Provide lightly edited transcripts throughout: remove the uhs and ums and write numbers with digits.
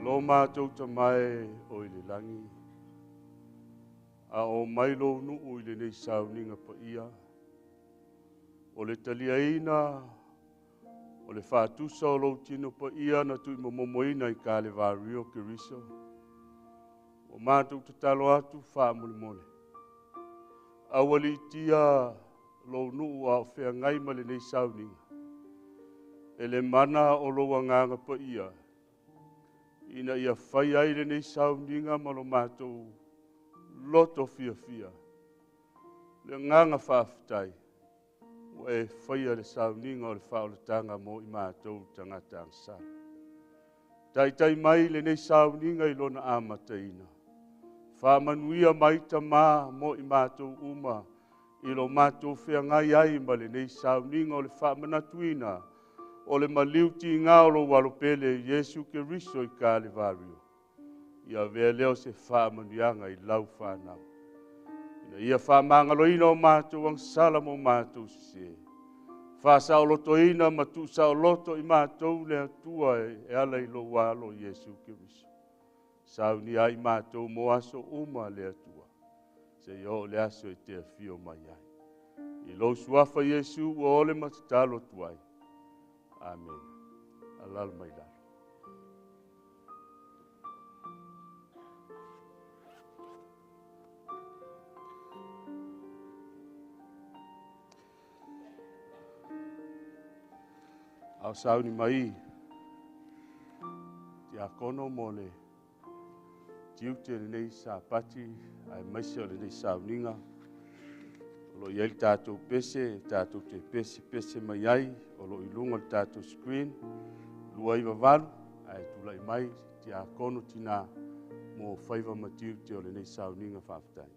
Lo matou Tama e o i le lagi, a o mai lou nuu i lenei sauniga paia, o le taliaina o le faatusa o lou tino paia na tuuimomomoina i Kalevario Keriso, o matou tatalo atu faamolemole. Aualiitia lou nuu a o feagai ma lenei sauniga, e le mana o lou agaga paia, ina ia fai ai lenei sauniga ma lo matou loto fiafia. Le agaga faafetai, ua e faia le sauniga o le faaolataga mo i matou tagata agasala. Taitai mai lenei sauniga i lona amataina. Faamanuia mai Tama mo i matou uma i lo matou feagai ai ma lenei sauniga o le faamanatuina o le maliu tiga o lou alo pele Iesu Keriso i Kalevario. Ia avea lea o se faamanuiaga i lau whanau. Ina ia faamagaloina o matou agasala mo matou sese. Faasaolotoina ma tuusaoloto i matou le Atua e ala i lou alo Iesu Keriso. Saunia ai matou mo aso uma le Atua. Seia oo le aso e te afio mai ai. I lou suafa Iesu ua ole ma tatalo atu ai. Amen. Alala mai lalo. Ao sauni mai tiakono mo le tiute lenei sapati aemaise o lenei sauniga. O lo o i ai le tatou pese, tatou te pese pese mai ai, o lo o i luga o le tatou screen, 298, ae tulai mai tiakono tina mo faiva ma tiute o lenei sauniga. Faafetai.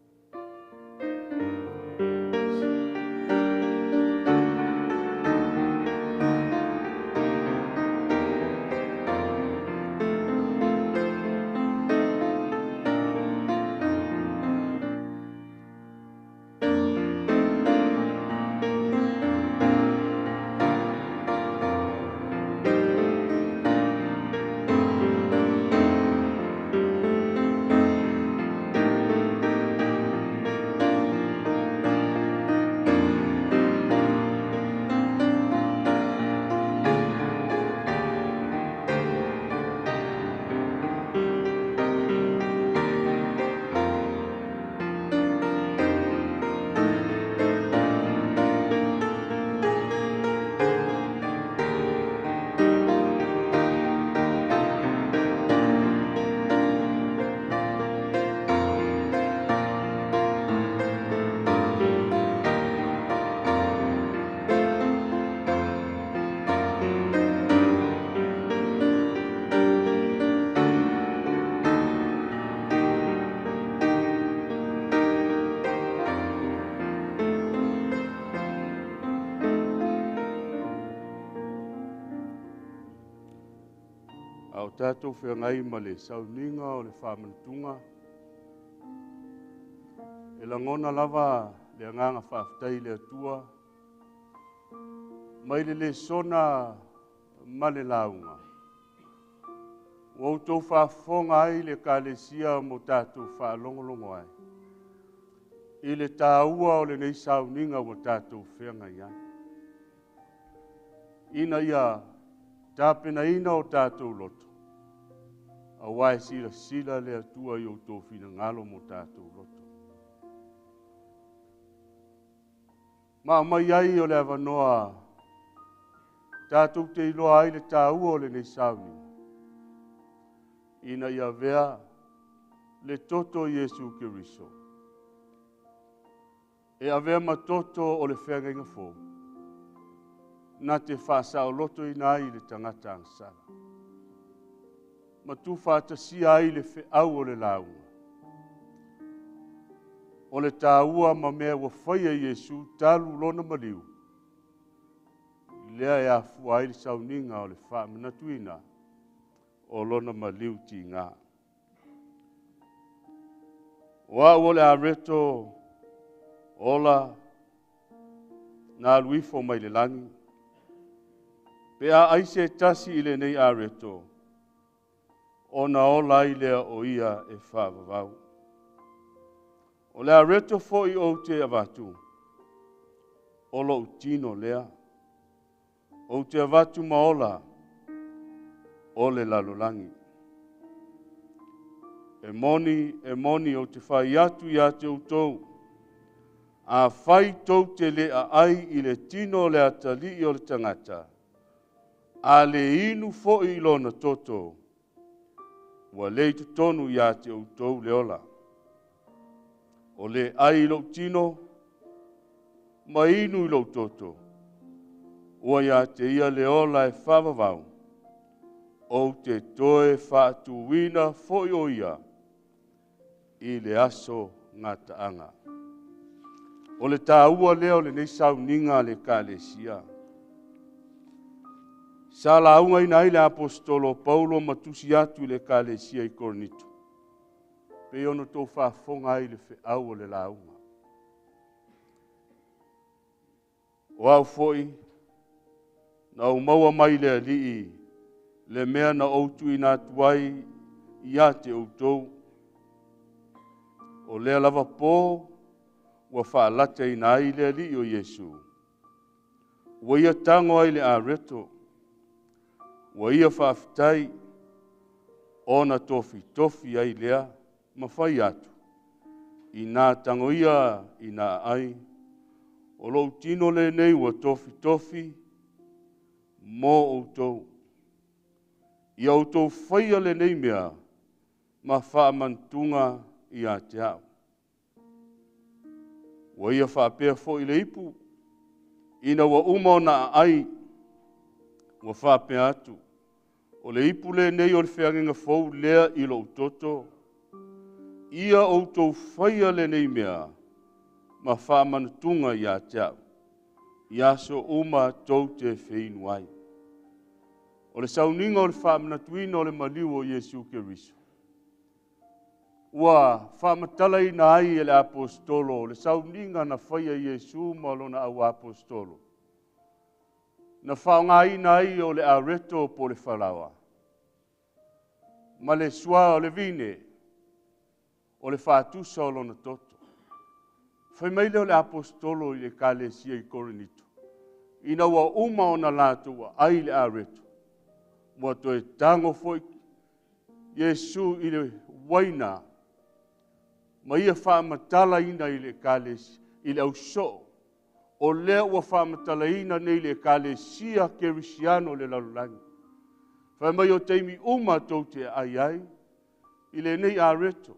Tatou feagai ma le sauniga o le faamanatuga, e lagona lava le agaga faafetai i le Atua, mai le lesona ma le lauga. Ua outou faafofoga ai le Ekalesia mo tatou faalogologo ai, i le taua o lenei sauniga ua tatou feagai ai. Ina ia tapenaina o tatou loto, aua e silasila le Atua i outou finagalo mo tatou loto. Ma aumai ai o le avanoa tatou te iloa ai le taua o lenei sauniga, ina ia avea le toto o Iesu Keriso, e avea ma toto o le feagaiga fou, na te faasaolotoina ai le tagata agasala, ma tuufaatasia ai le feau o le lauga. O le taua ma mea ua faia Iesu talu lona maliu, lea e afua ai le sauniga o le faamanatuina o lona maliu tiga. O au o le areto ola na alu ifo mai le lagi, pe a ai se tasi i lenei areto, Ona ola ai lea o ia e faavavau. O le areto foi ou te avatu, o lou tino lea. Ou te avatu ma ola o le lalolagi. E moni, e moni ou te fai atu ia te outou, afai tou te le aai i le tino o le atalii o le tagata, a le inu foi i lona toto, ua le i totonu ia te outou le ola. O le ai i lou tino, ma inu i lou toto, ua ia te ia le ola e faavavau, ou te toe faatuina foi o ia i le aso gataaga. O le taua lea o lenei sauniga a le Ekalesia. Sa laugaina ai le aposetolo o Paulo ma tusi atu i le Ekalesia i Korinito, pei ona outou faafofoga ai i le feau o le lauga. O au foi, na ou maua mai le Alii le mea na ou tuuina atu ai ia te outou. O lea lava po ua faalataina ai le Alii o Iesu. Ua ia tago ai le areto, ua ia faafetai ona tofitofi ai lea ma fai atu, inā tago ia ina aai, o lou tino lenei ua tofitofi mo outou. Ia outou faia lenei mea ma faamanatuga ia te au. Ua ia faapea foi le ipu, ina ua uma ona aai, ua faapea atu, o le ipu lenei o le feagaiga fou lea i lou toto, ia outou faia lenei mea ma faamanatuga ia te au, i aso uma tou te feinu ai. O le sauniga o le faamanatuina o le maliu o Iesu Keriso, ua faamatalaina ai e le aposetolo le sauniga na faia e Iesu ma lona auaposetolo, na faaaogaina ai o le areto po o le falaoa, ma le sua o le vine, o le faatusa o lona toto. Fai mai lea o le aposetolo i le Ekalesia i Korinito, ina ua uma ona latou aai le areto, ua toe tago foi Iesu i le uaina, ma ia faamatalaina i le Ekalesia, i le ausoo, o lea ua faamatalaina nei le Ekalesia Kerisiano o le lalolagi. Fai mai o taimi uma tou te aai ai i lenei areto,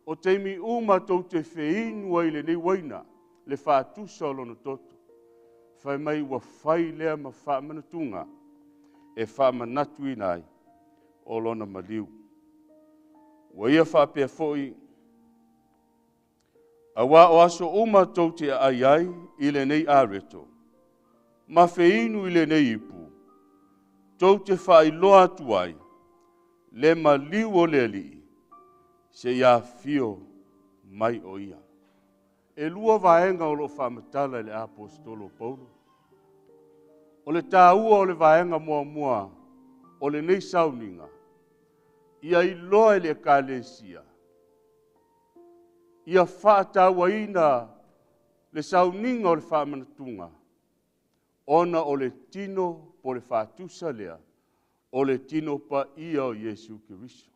o taimi uma tou te feinu ai i lenei uaina, le faatusa o lona toto. Fai mai ua fai lea ma faamanatuga e faamanatuina ai o lona maliu. Ua ia faapea foi, auā o aso uma tou te aai ai i lenei areto, ma feinu i lenei ipu, tou te faailoa atu ai le maliu o le Alii, seia afio mai o ia. E lua vaega o lo o faamatala e le aposetolo o Paulo. O le taua o le vaega muamua o lenei sauniga, ia iloa e le Ekalesia, ia faatauaina le sauniga o le faamanatuga, ona o le tino po o le faatusa lea, o le tino paia o Iesu Keriso.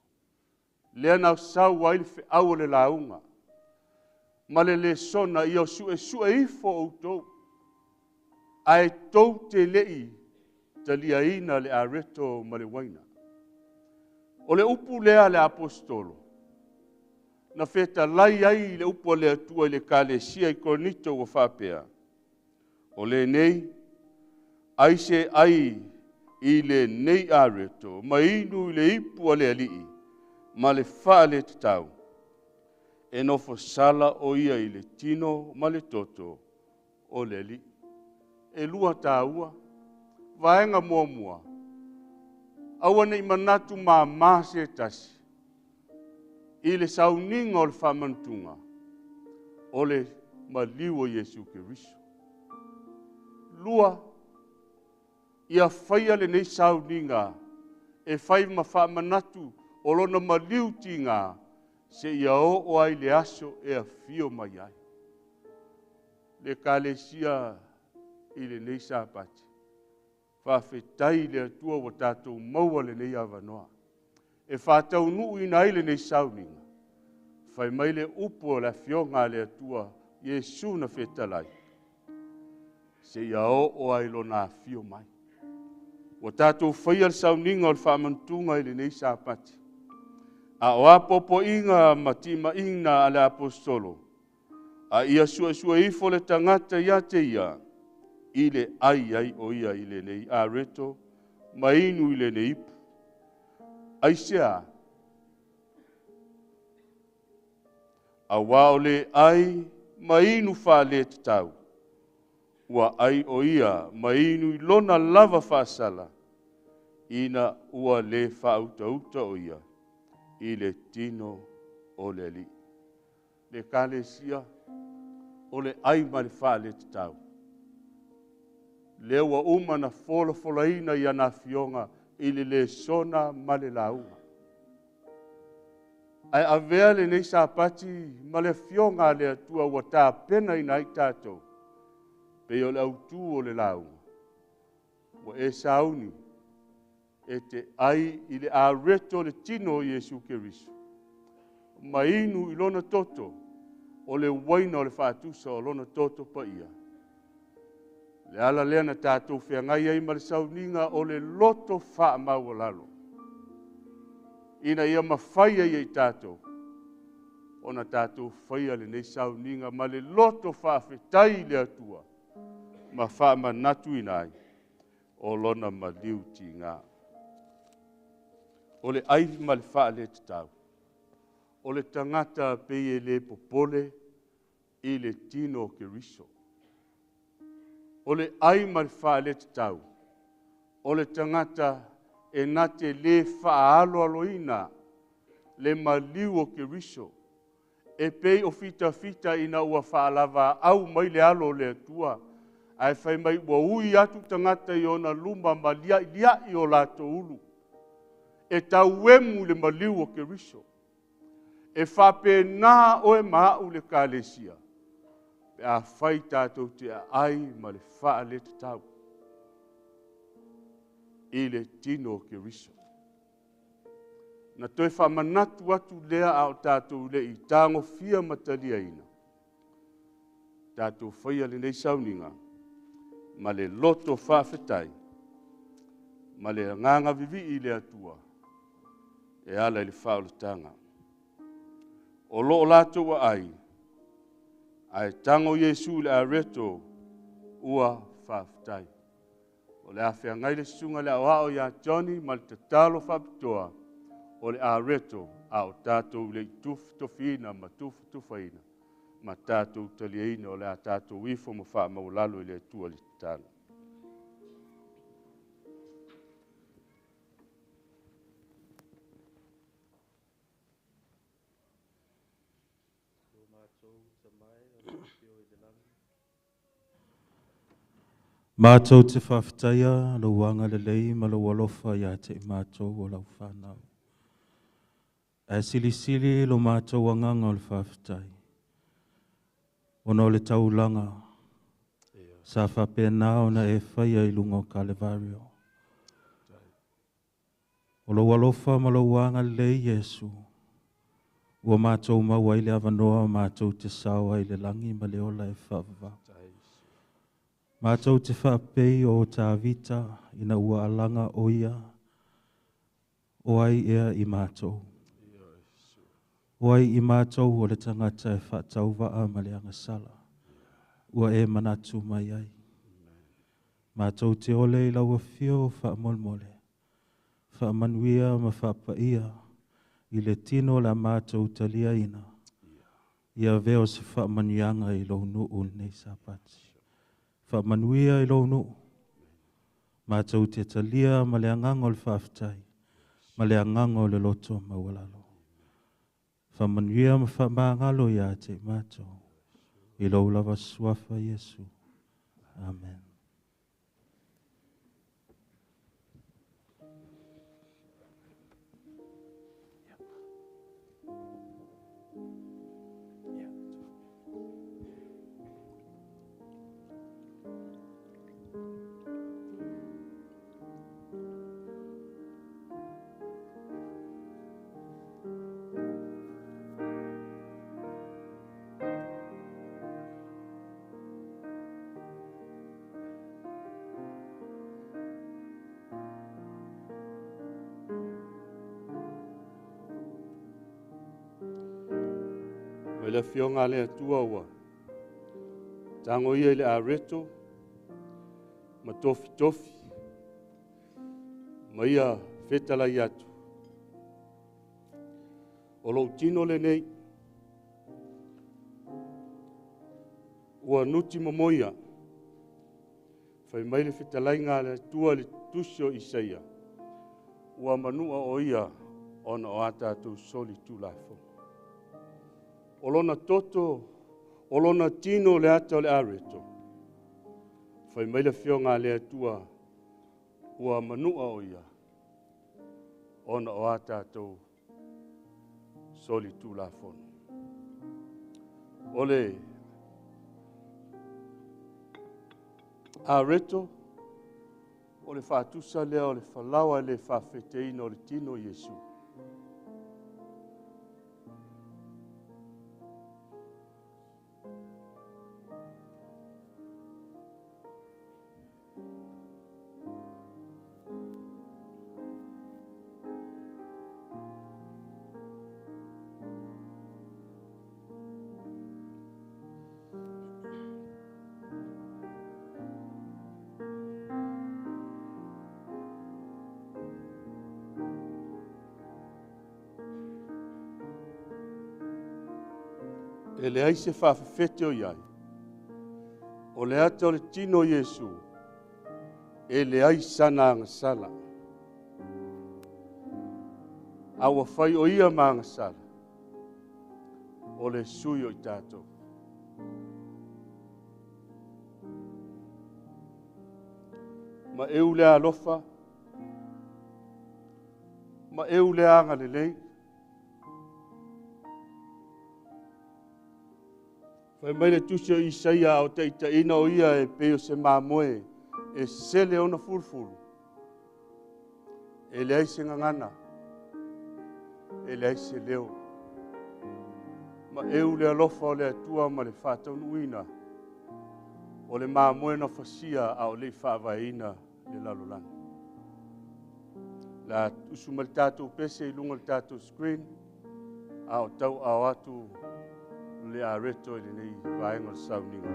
Lea na sau ai le feau o le lauga, ma le lesona ia suesue ifo outou, ae tou te lei taliaina le areto ma le uaina. O le upu lea a le aposetolo, na fetalai ai le upu a le Atua i le Ekalesia i Korinito ua faapea, o lenei, ai se ai i lenei areto, ma inu i le ipu a le Alii, ma le faaletatau, e nofosala o ia i le tino ma le toto o le Alii. E lua taua, vaega muamua, aua nei manatu māmā se tasi, i le sauniga o le faamanatuga, o le maliu o Iesu Keriso. Lua, ia faia lenei sauniga e fai ma faamanatu o lona maliu tigā seia oo ai le aso e afio mai ai. Le Ekalesia i lenei Sapati, faafetai i le Atua ua tatou maua lenei avanoa e faataunuuina ai lenei sauniga. Fai mai le upu o le Afioga a le Atua Iesu na fetalai, seia oo ai lona afio mai. Ua tatou faia le sauniga o le faamantuga i lenei Sapati. A o a popoiga ma timaiga a le Aposetolo, a ia suesue ifo le tagata ia te ia, i le ai ai o ia i lenei areto ma inu i lenei ipu. Aisea? Auā o le ai ma inu faaletatau, ua ai o ia ma inu i lona lava faasala, ina ua le faautauta o ia i le tino o le Alii. Le Ekalesia, o le ai ma le faaletatau, lea ua uma na folafolaina i ana afioga i le lesona ma le lauga. Ae avea lenei Sapati ma le afioga a le Atua ua tapenaina ai tatou, pei o le autū o le lauga, ua e sauni e te ai i le areto o le tino o Iesu Keriso, ma inu i lona toto, o le uaina o le faatusa o lona toto paia. Le ala lea na tatou feagai ai ma le sauniga o le loto faamaualalo, ina ia mafai ai e i tatou ona tatou faia lenei sauniga ma le loto faafetai i le Atua ma faamanatuina ai o lona maliu tigā. O le ai ma le faaletatau, o le tagata pei e le popole i le tino o Keriso. O le ai ma le faaletatau, o le tagata e na te lē faaaloaloina le maliu o Keriso, e pei o fitafita ina ua faalavaau mai le alo o le Atua, ae fai mai ua ui atu tagata i ona luma ma liailiai o latou ulu, e tauemu i le maliu o Keriso. E faapena oe ma au le Ekalesia, pe afai tatou te aai ma le faaletatau i le tino o Keriso. Na toe faamanatu atu lea a o tatou le i tagofia ma taliaina, tatou faia lenei sauniga ma le loto faafetai ma le agaga vivii i le Atua e ala i le faaolataga. O lo o latou aai, ae tago Iesu i le areto ua faafetai. O le a feagai le susuga le aoao ia Johnny ma le tatalo faapitoa o le areto a o tatou le i tufatufiina ma tufatufaina ma tatou taliaina o le a tatou ifo ma faamaualalo i le Atua le tatalo. Matou te faafetaia lou agalelei ma lou alofa ia te i matou o lau fanau. Ae silisili lo matou agaga o le faafetai, ona o le taulaga sa faapena ona e faia i luga o Kalevario. O lou alofa ma lou agalelei Iesu, ua matou maua ai le avanoa matou te sao ai le lagi ma le ola e faavavau. Matou te faapei o Tavita ina ua alaga o ia, o ai ea i matou. O ai i matou o le tagata e faatauvaa ma le agasala, ua e manatu mai ai. Matou te ole i lau afio faamolemole, faamanuia ma faapaia i le tino o le matou taliaina, ia avea o se faamanuiaga i lou nuu lenei Sapati. Faamanuia i lou nuu, matou te talia ma le agaga o le faafetai, ma le agaga o le loto maualalo. Faamanuia ma faamagalo ia te i matou, i lou lava suafa Iesu. Amen. Mai le afioga a le Atua ua tago ia i le areto ma tofitofi ma ia fetalai atu. O lou tino lenei, ua nuti momoia, fai mai le fetalaiga a le Atua i le tusi o Isaia, ua manua o ia ona o a tatou soli tulafono. O lona toto, o lona tino le ata o le areto, fai mai le afioga a le Atua, ua manua o ia ona o a tatou soli tulafono. O le areto, o le faatusa lea o le falaoa e le faafeteina o le tino o Iesu. E leai se faafefete o iai, o le ata o le tino o Iesu, e leai sana agasala. A ua fai o ia ma agasala, o le sui o i tatou. Ma eu le alofa, ma eu le agalelei. Fai mai le tusi o Isaia o taitaiina o ia e pei o se mamoe e sele ona fulufulu. E leai se gagana, e leai se leo. Ma eu le alofa o le Atua ma le faataunuuina o le mamoe na fasia a o lei faavaeina le lalolagi. La usu ma le tatou pese i luga o le tatou screen, a o tau ao atu le areto i lenei vaega o le sauniga.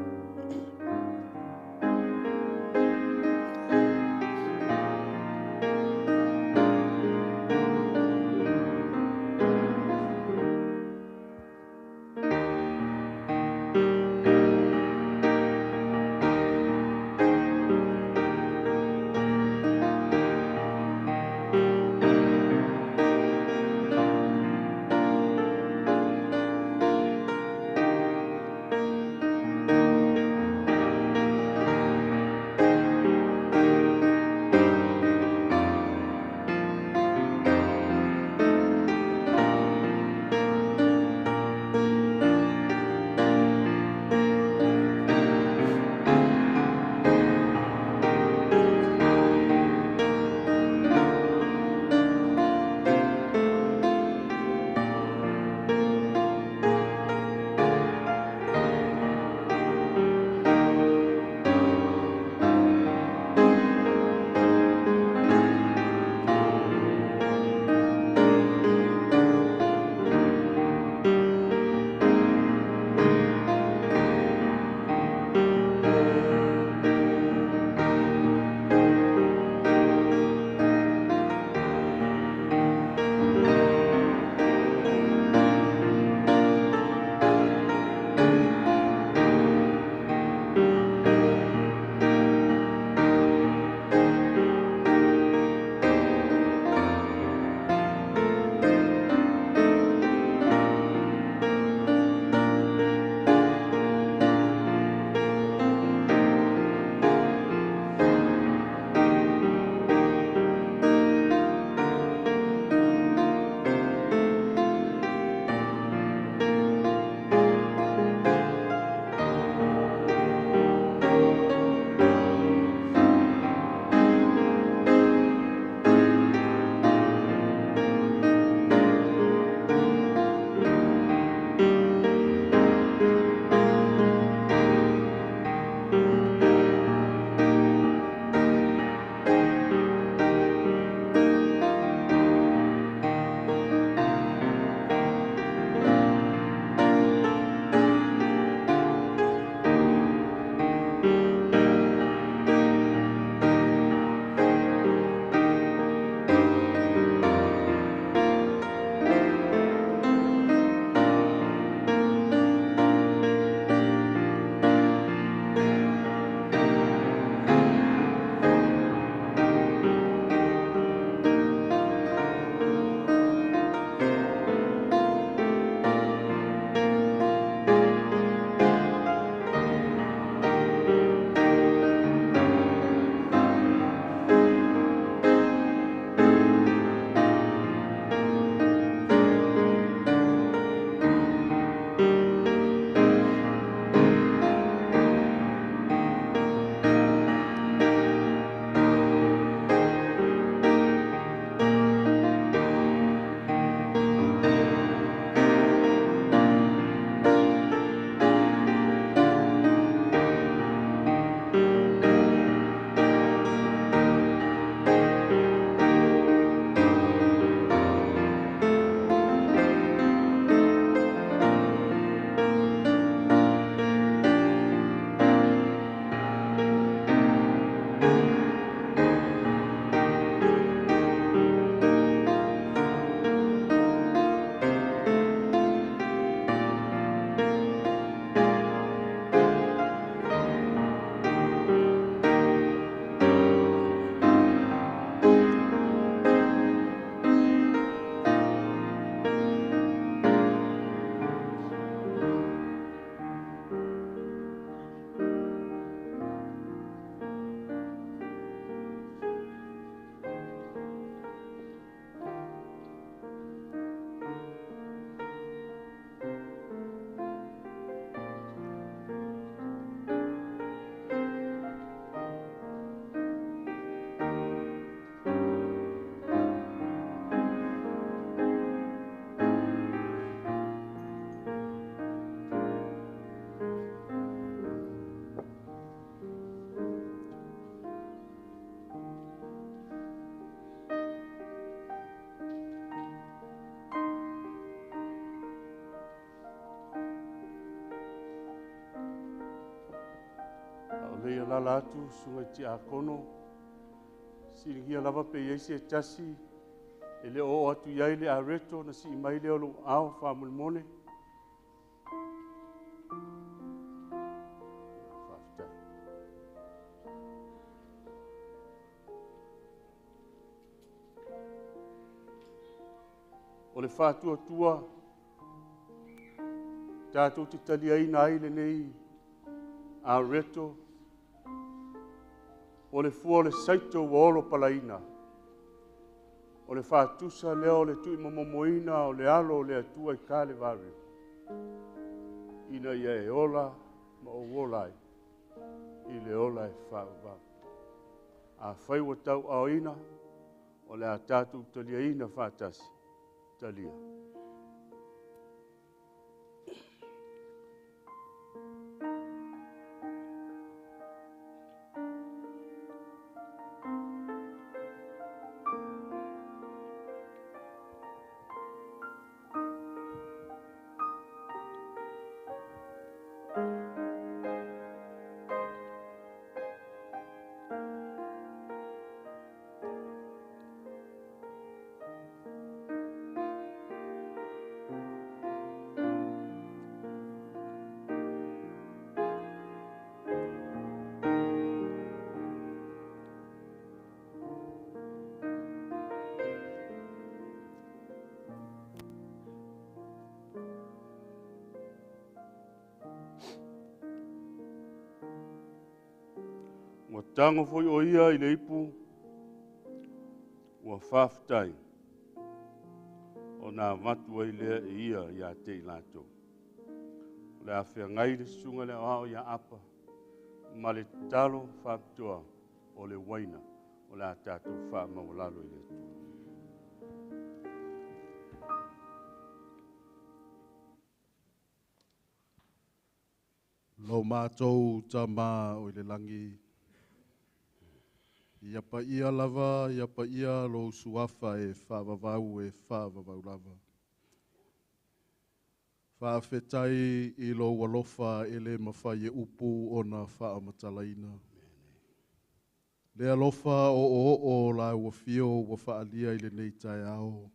Alala atu susuga i tiakono, siligia lava pe i ai se tasi e le oo atu i ai le areto na sii mai lea o lou ao faamolemole. Faafetai. O le faatuatua tatou te taliaina ai lenei areto o le fua o le saito ua olo palaina. O le faatusa lea o le tuuimomomoina o le alo o le Atua i Kalevari, ina ia e ola ma ou ola ai i le ola e faavavau. Afai ua tauaoina, o le a tatou taliaina faatasi, talia. Ua tago foi o ia i le ipu, ua faafetai, ona avatu ai lea e ia ia te i latou. O le a feagai le susuga i le aoao ia Apa, ma le tatalo faapitoa o le uaina o le a tatou faamaualalo i le Atua. Lo mātou tama o i le langi, ia paia lava, ia paia lo suafa e whaavavau e whaavavau lava. Whaafetai i lo alofa e le mawhai e upu ona whaamatalaina. Le alofa o o o la ua fio ua whaalia i le nei tae ao.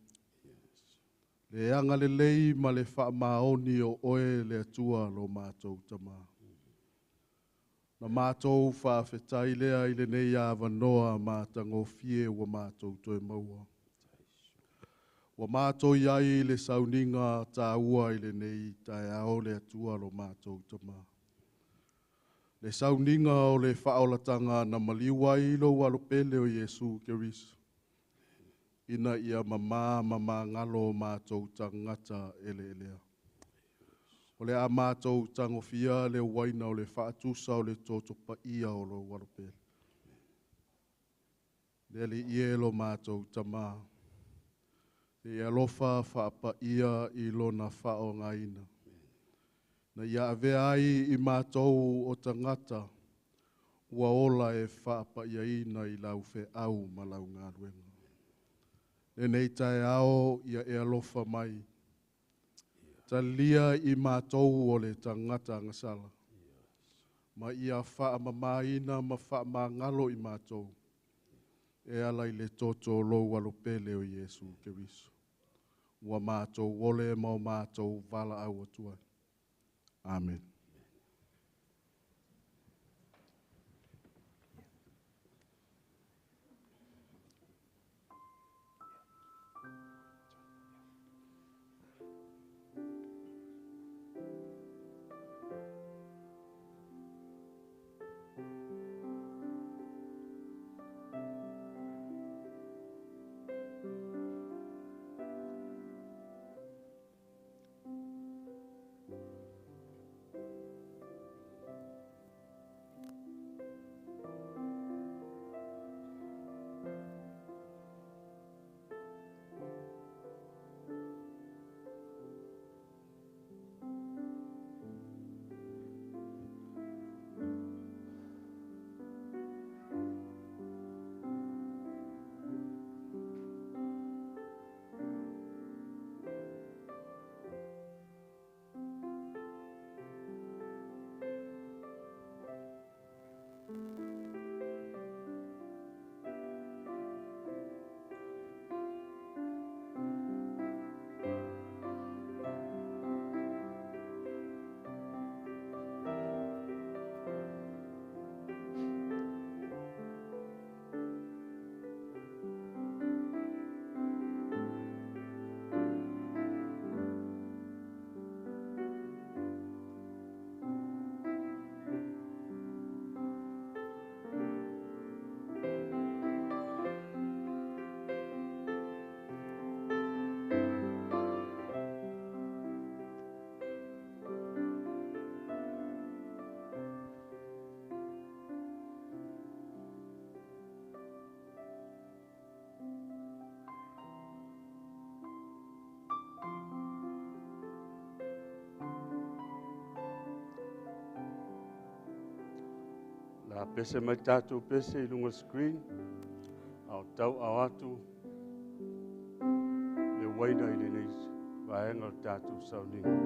Le anga le lei ma le whaamaoni o oe le atua lo mātou tama. Na mātou whaafetai lea i le nei awanoa mā tangofie ua mātou toe maua. Ua mātou iai le sauninga tāua i le nei tae ao le atua lo mātou tama. Le sauninga o le whaolatanga na maliu ai lo alopele o Iesu Keriso. Ina ia mama mama ngalo mātou tangata ele elea. O le a mātou tangofia le waina o le whaatusa o le toto paia o lo alopele. Le ali ie lo mātou tama. Le alofa whaapaia i lona whaongaina. Na ia avea ai i mātou o tangata, ua ola e whaapaia ina i lau wheau ma lau ngāluenga. Le nei tae ao ia e alofa mai. Talia i mātou o le tangata ngasala. Ma ia whaamamaina ma whaamangalo i mātou. E ala i le toto lou alopele o Iesu Keriso. Ua mātou ole ma o mātou vala au atua. Amen. La pese mai tātou pese i lunga screen, a o tau au atu le waina i lenei vaega o le tātou sauniga.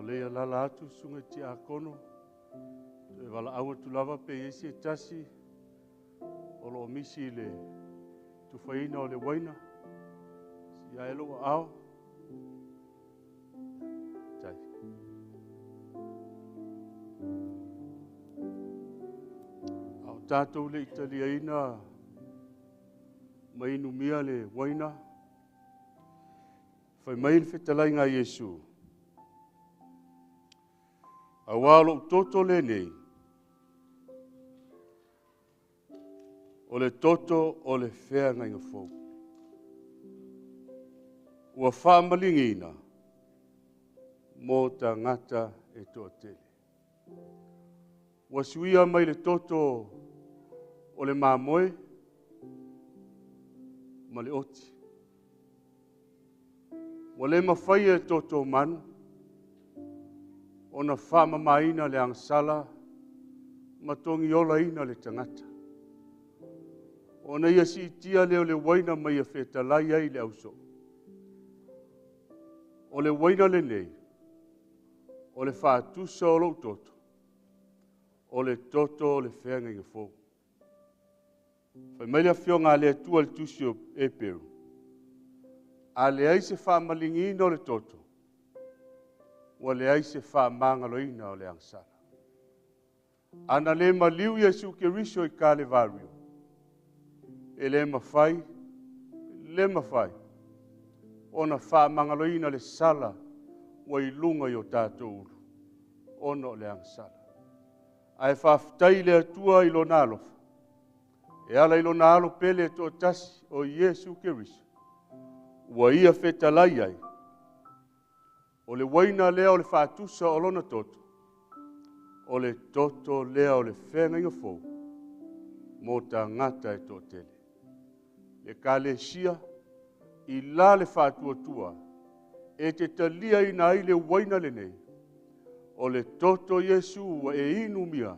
le alaala atu susuga i tiakono, toe valaau atu lava pe i ai se tasi o lo o misi i le tufaina o le uaina. Si ae lou aao. Tai. A o tatou le i taliaina ma inumia le uaina, fai mai le fetalaiga a Iesu, auā o lou toto lenei, o le toto o le feagaiga fou. Ua faamaligiina mo tagata e toatele. Ua suia mai le toto o le mamoe ma le oti. Ua le mafai e toto o manu ona faamamaina le agasala ma togiolaina le tagata. Ona ia siitia lea o le uaina ma ia fetalai ai le ausoo. O le uaina lenei, o le faatusa o lou toto, o le toto o le feagaiga fou. Fai mai le afioga a le Atua i le tusi o Eperu, a leai se faamaligiina o le toto, ua leai se faamagaloina o le agasala. Ana le maliu Iesu Keriso i Kalevario, e le mafai, le mafai, ona faamagaloina le sala ua i luga i o tatou ulu, ona o le agasala. Ae faafetai le Atua i lona alofa, e ala i lona alo pele e toatasi o Iesu Keriso, ua ia fetalai ai, o le uaina lea o le faatusa o lona toto, o le toto lea o le feagaiga fou, mo tagata e toatele. Le ekalesia i la le faatuatua, e te taliaina ai le uaina lenei, o le toto Iesu ua e inumia,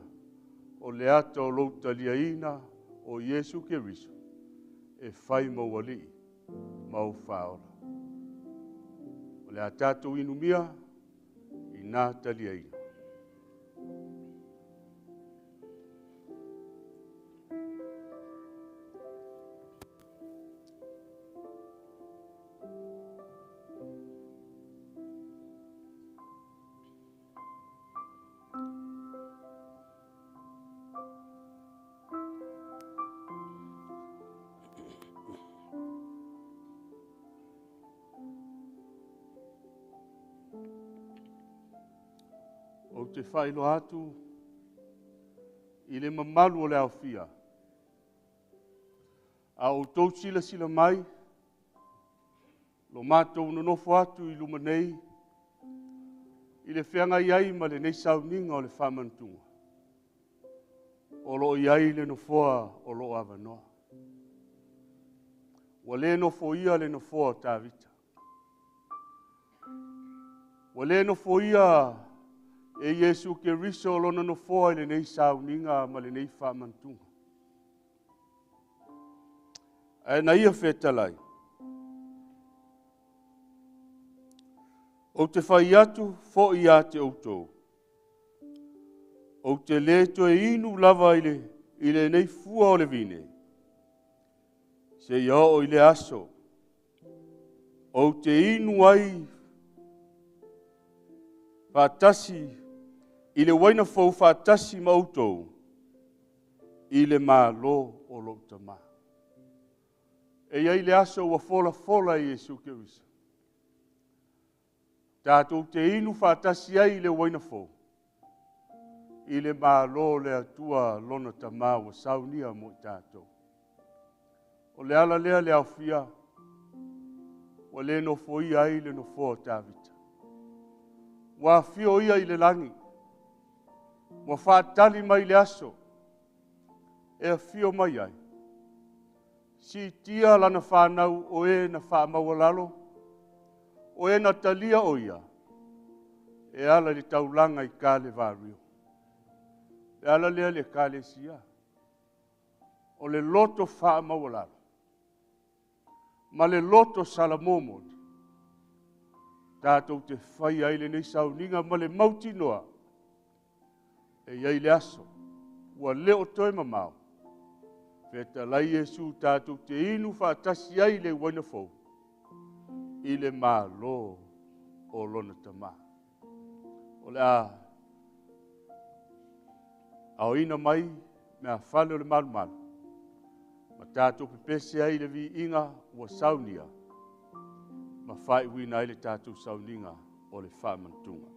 o le ata o lou taliaina o Iesu Keriso, e fai ma ou alii ma ou faaola. O le a tatou inumia, i nā taliaina. Ou te faailoa atu i le mamalu o le aofia. A outou silasila mai, lo matou nonofo atu i luma nei, i le feagai ai ma lenei sauniga o le faamanatuga, o lo o i ai le nofoa o lo o avanoa. Ua le nofoia le nofoa o Tavita. Ua le nofoia e Iesu Keriso lona nofoa i lenei sauniga ma lenei faamanatuga. Ae na ia fetalai, ou te fai atu foi ia te outou, ou te le toe inu lava i lenei fua o le vine, seia oo i le aso, ou te inu ai faatasi i le uaina fou faatasi ma outou, i le malo o lou tamā. E i ai le aso ua folafola e Iesu Keriso. Tatou te inu faatasi ai i le uaina fou, i le malo o le Atua lona tamā ua saunia mo i tatou. O le ala lea le aofia, ua le nofoia ai le nofoa o Tavita. Ua afio ia i le lagi, ua faatali mai le aso, e afio mai ai. Siitia lana whānau o e na whaamaualalo, o e na talia o ia, e ala i le taulaga i Kalevario. E ala lea le ekalesia, o le loto whaamaualalo, ma le loto salamomoli. Tātou te whai ai lenei sauniga ma le mautinoa. E iai le aso, ua leo toe mamao. Fetalai Iesu tātou te inu whaatasi ai le uaina fou, i le malo o lona tamā. O le a aoina mai mea fale o le malumalu, ma tātou pepese ai le viiga ua saunia, ma whaiwina ai le tātou sauniga o le whaamantunga.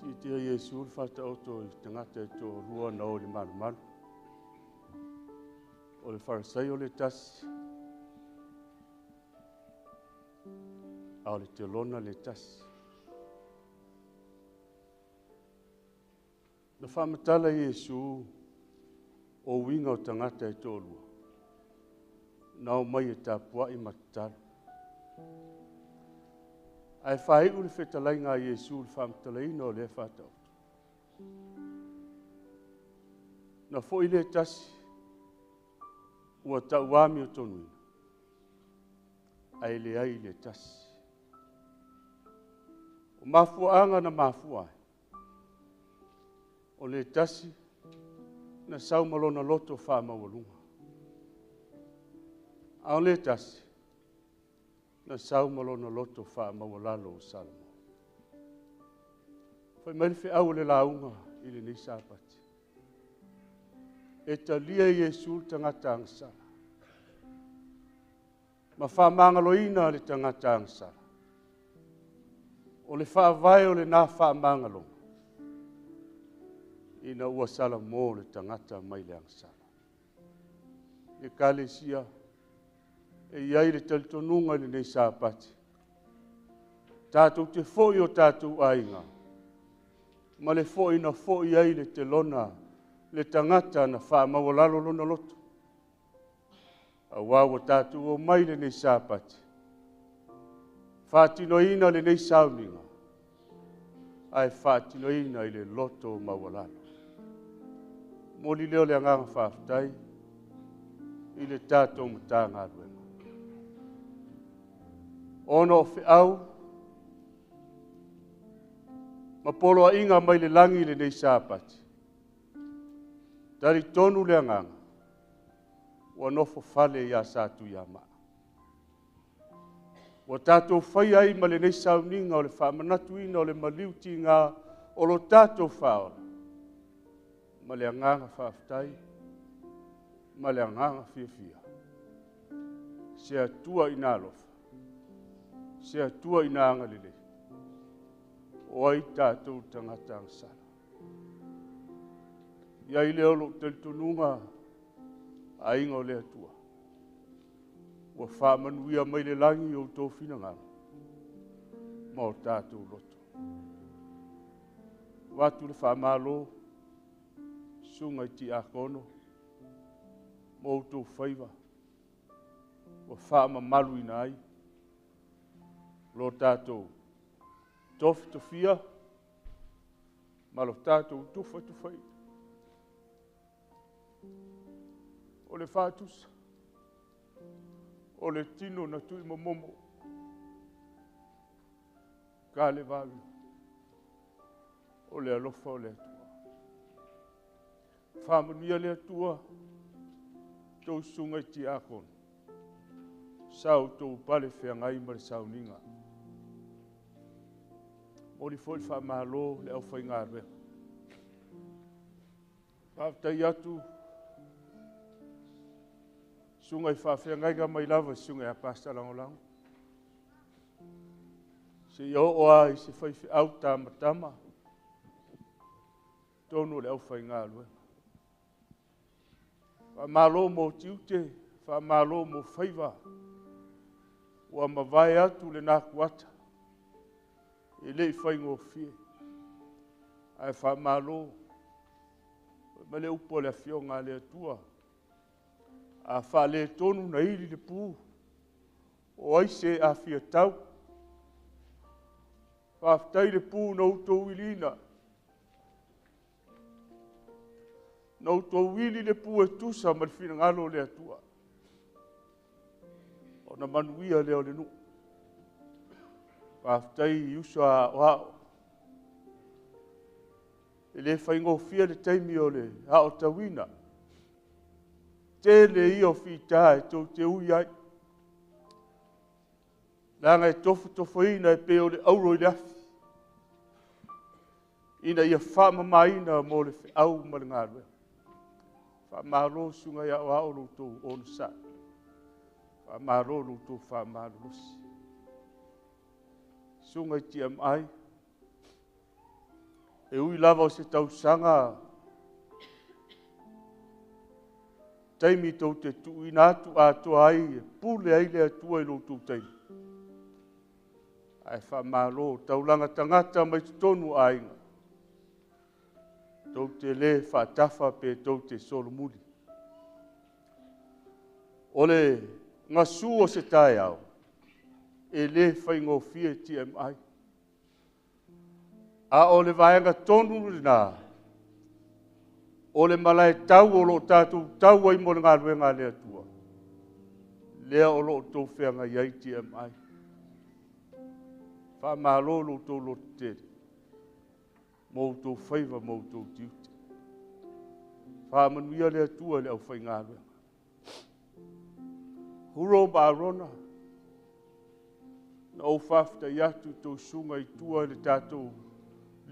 Siitia Iesu le faataoto i tagata e toalua na o i le malumalu. O le Farisaio le tasi, a o le telona le tasi. Na faamatala Iesu o uiga o tagata e toalua, na omai e tapuai ma tatalo. Ae faaiu le fetalaiga a Iesu i le faamatalaina o lea faataoto. Na foi le tasi, ua tauamiotonuina, ae leai le tasi. O mafuaaga na mafua ai, o le tasi na sau ma lona loto faamaualuga. A o le tasi, na sau ma lona loto faamaualalo o Salamo. Fai mai le feau o le lauga i lenei Sapati. E talia Iesu le tagata agasala, ma faamagaloina le tagata agasala. O le faavae o lena faamagaloga, ina ua Salamo le tagata mai le agasala. Ekalesia, e i ai le talitonuga i lenei Sapati. Tatou te foi o tatou aiga, ma le foi na foi ai le telona, le tagata na faamaualalo lona loto. Auā ua tatou omai lenei Sapati, faatinoina lenei sauniga, ae faatinoina i le loto maualalo. Momoli lea o le agaga faafetai i le tatou Matagaluega. Ona o feau ma poloaiga mai le lagi i lenei Sapati, talitonu le agaga, ua nofo fale ia Satuiamaa. Ua tātou fai ai ma lenei sauniga o le faamanatuina o le maliu tiga o lo tātou faaola, ma le agaga faafetai, ma le agaga fiafia. Se Atua ina alofa, se Atua ina agalelei, o ai tātou tagata agasala. Ia i lea o lou talitonuga, aiga o le Atua, ua faamanuia mai le lagi o outou finagalo ma o tātou loto. Avatu le faamalo, susuga i tiakono, ma outou faiva, ua faamamaluina ai lo tātou tofitofia ma lo tātou tufatufaina. O le faatusa, o le tino na tui momomo, ka le vave, o le alofa o le Atua. Faamanuia le Atua, tou susuga i tiakono, sa outou pale feagai ma le sauniga. Momoli foi le faamalo le aufaigaluega. Faafetai atu susuga i faafeagaiga mai lava i susuga ia Pasta Lagolago. Seia oo lava i se faifeau tamatama, tonu o le aufaigaluega. Faamalo mo tiute, faamalo mo faiva, ua mavae atu le nakuata, e le i faigofie. Ae faamalo, ma le upu a le afioga a le Atua, a faaletonu na ili le pu, o ai se afia tau. Faafetai le pu na outou iliina, na outou ili le pu e tusa ma le finagalo o le Atua, ona manuia lea o le nuu. Faafetai i uso a aoao, e le faigofie le taimi o le aotauina, tele ia o fita e tou te ui ai, leaga e tofotofoina e pei o le auro i le afi, ina ia faamamaina mo le feau ma le galuega. Faamalo susuga i aoao lo outou onosai, faamalo lo outou faamalolosi. Susuga i TMI, e ui lava o se tausaga, taimi tou te tuuina atu atoa ai, e pule ai le Atua i lo outou taimi. Ae faamalo, taulaga tagata mai totonu o aiga, tou te le faatafa pe tou te solomuli. O le gasu o se taeao, e le faigofie TMI. A o le vaega tonu lena, o le malae tau o lo o tātou tau ai mo le galuega a le Atua, lea o lo o tou feagai ai TMI. Faamalo lo outou loto tele, mo outou faiva, mo outou tiute. Faamanuia le Atua i le aufaigaluega. Huro ma Arona, na ou faafetai atu i tou susuga i tua i le tātou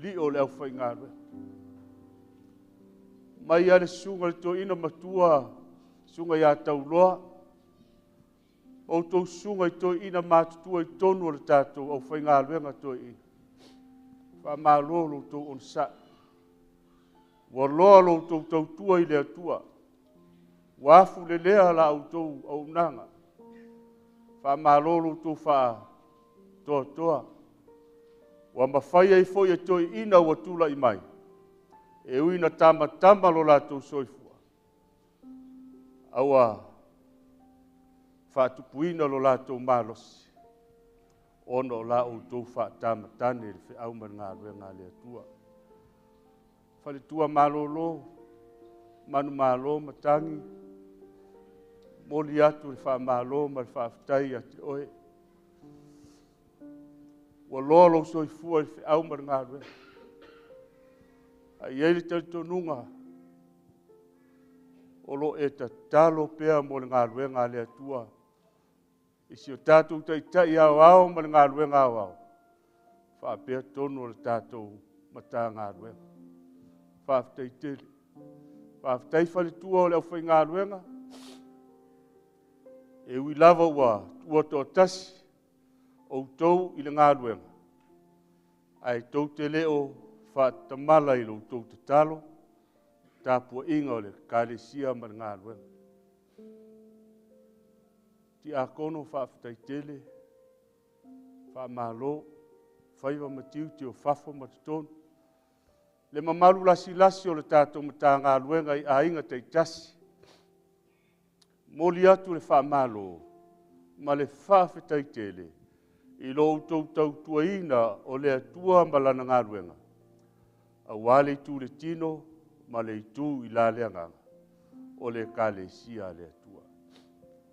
lio o le aufaigaluega. Mai lava le susuga i le toeaina matua, susuga ia Tauloa, outou susuga i toeaina matutua i totonu o le tātou aufaigaluega toeaina. Faamalo lo outou onosai. Ua loa lo outou tautua i le Atua. Ua afu lelea la outou auaunaga. Faamalo lo outou faatoatoa. Ua mafai ai foi e toeaina ua tulai mai, e ui na tamatama lo latou soifua, a ua faatupuina lo latou malosi, ona o la outou faatamatane i le feau ma le galuega a le Atua. Faletua malolo, manumalo matagi, momoli atu le faamalo ma le faafetai ia te oe. Ua loa lou soifua i le feau ma le galuega. A i ai le talitonuga, o lo o e tatalo pea mo le galuega a le Atua. I si o tatou taitai aoao ma le galuega aoao, faapea tonu o le tatou Matagaluega. Faafetai tele. Faafetai faletua o le aufaigaluega, e ui lava ua toatasi outou i le galuega, ae tou te le o faatamala i lo outou tatalo, tapuaiga o le Ekalesia ma le galuega. Tiakono faafetai tele, faamalo, faiva ma tiute o fafo ma totonu. Le mamalu lasilasi o le tatou Matagaluega i aiga taitasi, momoli atu le faamalo ma le faafetai tele i lo outou tautuaina o le Atua ma lana galuega, aua le itu le tino ma le itu i la le agaga o le Ekalesia a le Atua.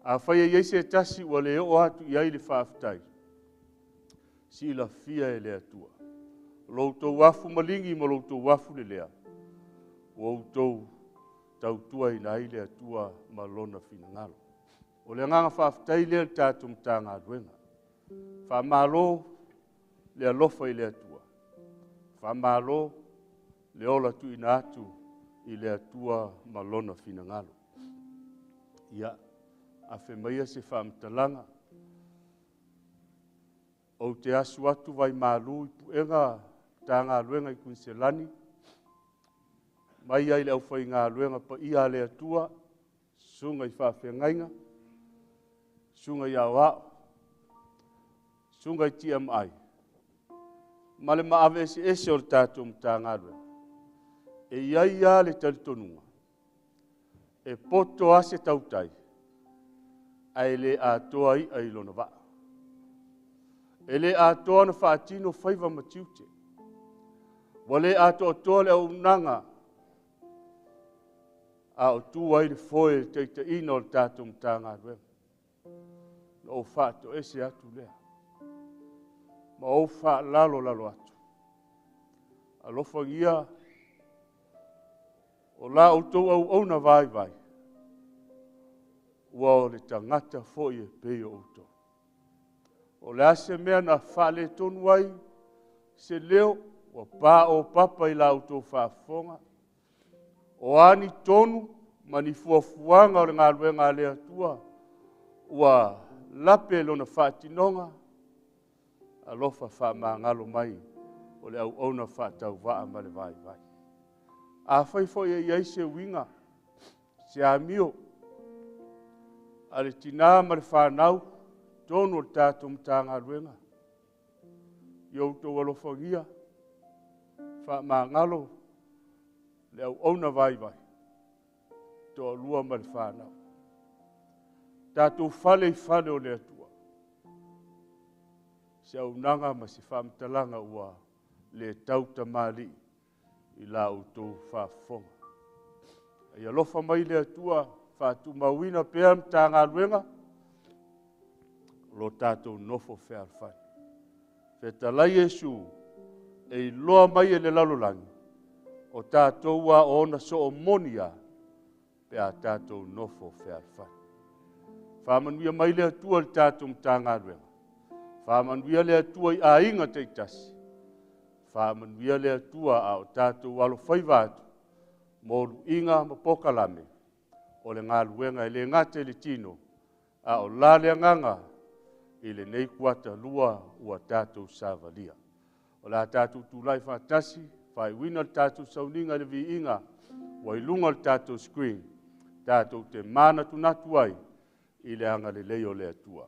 Afai e i ai se tasi ua le oo atu i ai le faafetai, silafia e le Atua. Lo outou afu maligi ma lo outou afu lelea, ua outou tautuaina ai le Atua ma lona finagalo. O le agaga faafetai lea i le tatou Matagaluega. Faamalo le alofa i le Atua. Faamalo le ola tuuina atu i le Atua ma lona finagalo. Ia, afe maia se faamatalaga. Ou te asu atu vaimalu i puega Matagaluega i Kuiniselani, mai ai le aufaigaluega paia a le Atua, susuga i faafeagaiga, susuga i aoao, susuga i TMI, ma le maave eseese o le tatou Matagaluega. E i ai lava le talitonuga, e poto lava se tautai, ae le atoa i'a i lona vaa. E le atoa ona faatino faiva ma tiute. Ua le atoatoa le auaunaga a o tu ai le foe i le taitaiina o le tatou Matagaluega. Na ou faatoese atu lea, ma ou faalalolalo atu. Alofagia o la outou auauna vaivai, ua o le tagata foi e pei o outou. O le a se mea na faaletonu ai se leo, ua paopapa i la outou faafofoga, o a ni tonu ma ni fuafuaga o le galuega a le Atua, ua lape lona faatinoga, alofa faamagalo mai o le auauna faatauvaa ma le vaivai. Afai foi e i ai se uiga, se amio, a le tinā ma le fanau, tonu o le tatou Matagaluega, i outou alofagia, faamagalo le auauna vaivai, toalua ma le fanau. Tatou fale i fale o le Atua, se auaunaga ma se faamatalaga ua le tautamalii i la outou faafofoga. Ia alofa mai le Atua, faatumauina pea Matagaluega, o lo tatou nofo fealofani. Fetalai Iesu, e iloa mai e le lalolagi, o tatou a ona soomoni a, pe a tatou nofo fealofani. Faamanuia mai le Atua i le tatou Matagaluega. Faamanuia le Atua i aiga taitasi. Faamanuia le Atua a o tatou alofaiva atu, mo luiga ma pokalame, o le galuega e le gata i le tino, a o la le agaga i lenei kuata lua ua tatou savalia. O le a tatou tulai faatasi, faaiuina le tatou sauniga i le viiga, ua i luga o le tatou screen, tatou te manatunatu ai i le agalelei o le Atua.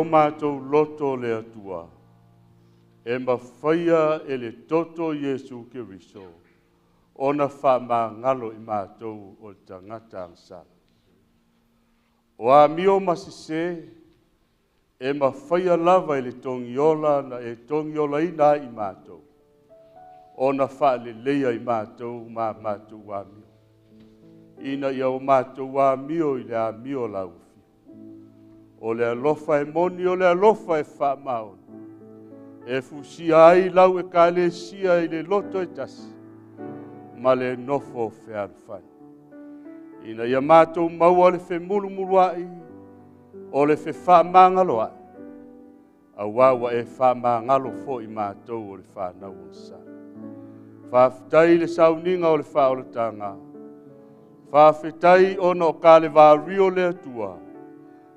o matou loto le Atua, e mafaia e le toto Iesu Keriso, ona whaamangalo i mātou o le tagata agasala. O amio ma sese, e mafaia lava i le togiola na e togiolaina ai i mātou, ona whaaleleia i mātou ma mātou amio. Ina ia o mātou amio i le amio lau. O le alofa e moni, o le alofa e whaamaoni. E fusia ai lau e kalesia i le loto e tasi, ma le nofo fealofani. Ina ia mātou maua le femulumuluai, o le fefaamagaloai, auā ua e faamagalo fo'i matou o le fanau agasala. Faafetai le sauniga o le faaolataga, faafetai ona o Kalevario le Atua,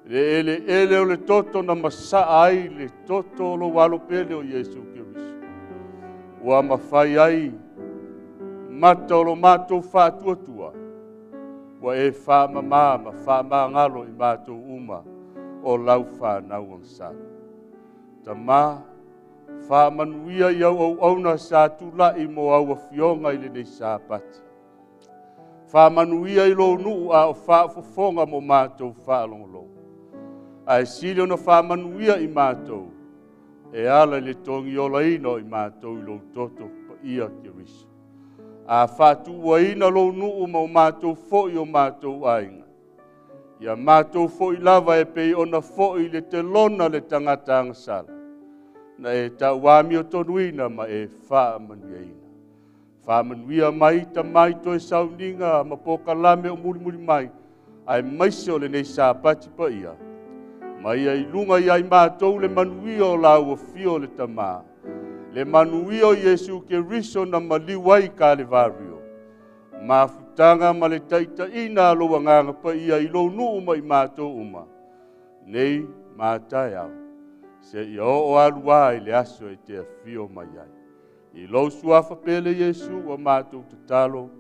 le eleele o le toto na masaa ai le toto o lou alo pele o Iesu Keriso. Ua mafai ai mata o lo matou faatuatua, ua e faamamā ma faamagalo i matou uma o lau fanau agasala. Tamā, faamanuia i au auauna sa tula'i mo au afioga i lenei Sapati. Faamanuia i lou nuu a o faafofoga mo matou faalogologo. Ae sili ona faamanuia i matou, e ala i le togiolaina o i matou i lou toto paia Keriso. A faatuaina lou nuu ma o matou fo'i o matou aiga. Ia matou fo'i lava e pei ona fo'i le telona le tagata agasala, na e tauamio tonuina ma e faamanuiaina. Faamanuia mai tamai toe sauniga ma pokalame o mulimuli mai, ae maise o lenei Sapati paia. Mai ai lunga i ai mātou le manuia o lau afio le tamā, le manuia o Iesu Keriso na maliu ai Kalevario. Mafutaga ma le taitaiina a lou agaga paia i lou nuu ma i mātou uma, nei mataeao, seia oo alu ai le aso e te afio mai ai. I lou suafa pele Iesu ua mātou tatalo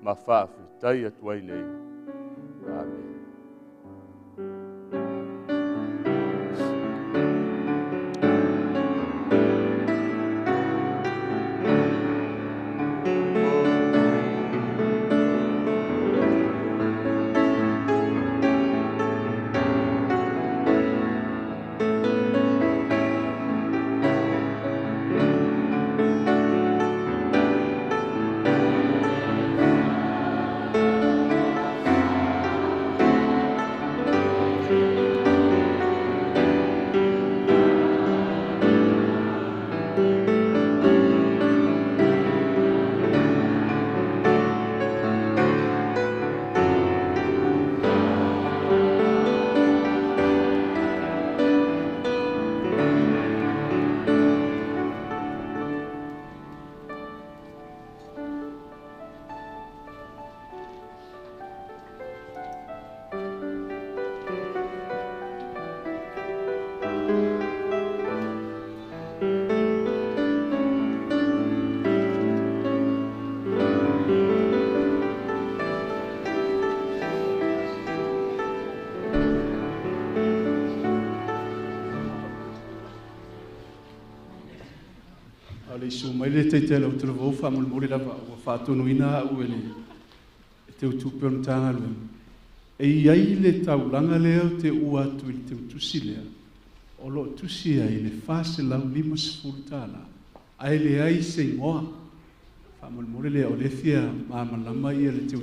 ma faafetai atu ai nei. Amen. Su mai le teite lau tele wha lava ua whaatonuina au e le te utupe o matagaluega. E iai le taulaga lea o te ua atu i le teutusi lea, o loo tusi ai le $450, ae leai se igoa. Faamolemole lea o le fia malamalama ia le